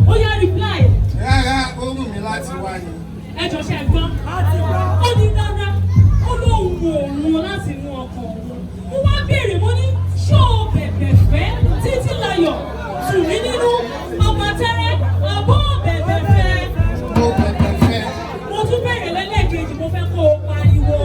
Ó yá, reply. Rárá, ó wù mí láti wá ni. Ẹ jọ, ṣe gbọ́n? Ó ní rárá, ó lóun òun láti mú ọkàn òun. Mo wá béèrè, mo ní, ṣó o bẹ̀bẹ̀ fẹ́ Títílayọ̀ tù mí nínú ọmọ tẹ́rẹ́ àbó bẹ̀bẹ̀ fẹ́? Mo bẹ̀bẹ̀ fẹ́. Mo tún béèrè lẹ́lẹ́kejì, mo fẹ́ kó o pariwo,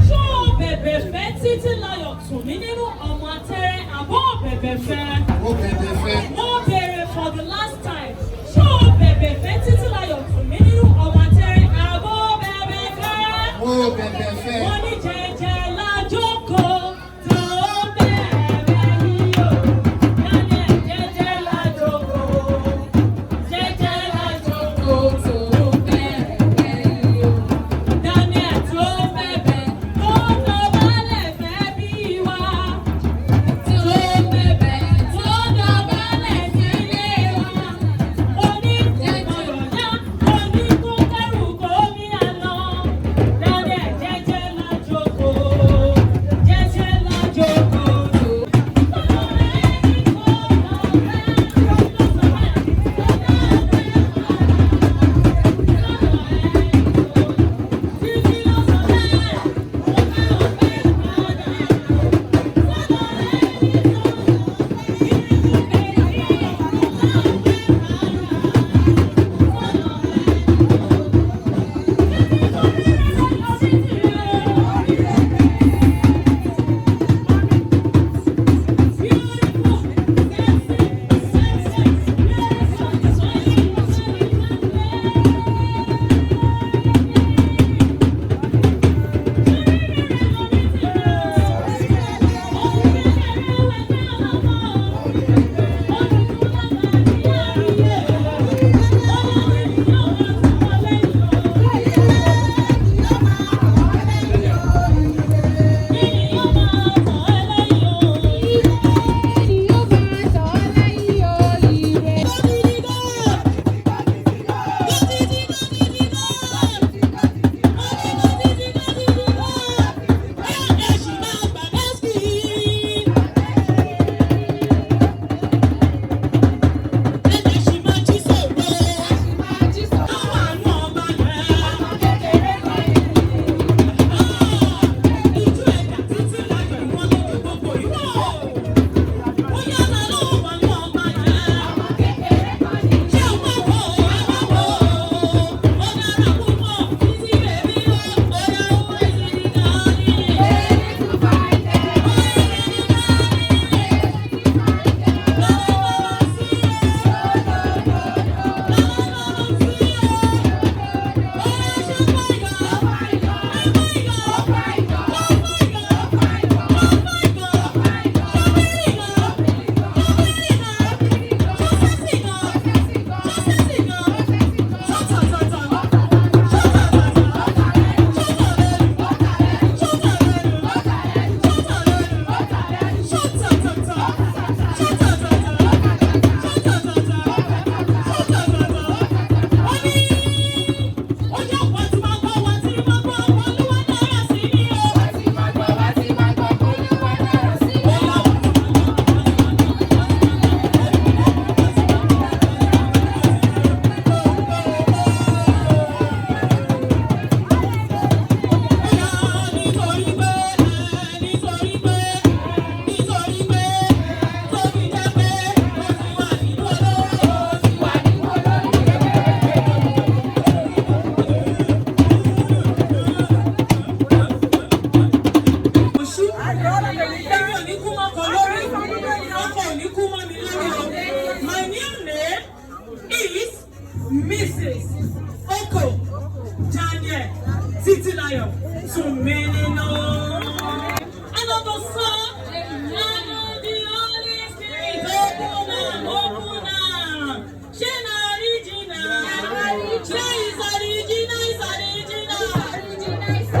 ṣó o bẹ̀bẹ̀ fẹ́ Títílayọ̀ tù mí nínú ọmọ tẹ́rẹ́ àbó bẹ̀bẹ̀ fẹ́? Mo bẹ̀bẹ̀ fẹ́. Mo béèrè for the last time, ṣó o bẹ̀bẹ̀ fẹ́ Títílayọ̀ tù mí nínú ọmọ tẹ́rẹ́ àbó bẹ̀bẹ̀ fẹ́? Mo bẹ̀bẹ̀ fẹ́. Wọ́n ní jẹ́jẹ́ la jókòó tó bẹ̀rẹ̀ yìí o. Daniel, jẹ́jẹ́ la jókòó. Jẹ́jẹ́ la jókòó tó bẹ̀rẹ̀ yìí o. Daniel tó bẹ̀bẹ̀ tó dọ̀bálẹ̀ fẹ́ bí wa. Tó bẹ̀bẹ̀ tó dọ̀bálẹ̀ sílé wa. Oní kò gbọdọ̀ yá, oní kò kẹ́rù kó mi àná. Daniel, jẹ́jẹ́ la jókòó, jẹ́jẹ́ la jókòó tó. Èmi ò ní kú mọ́kọ lórí, ọkọ ò ní kú mọ́ mi lórí o. My new name is Mrs. Oko Daniel Titilayo Tuminino. And of the Son and of the Holy Spirit, open am, open am. Ṣé na original? Ṣé is original, is original?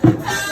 Ẹ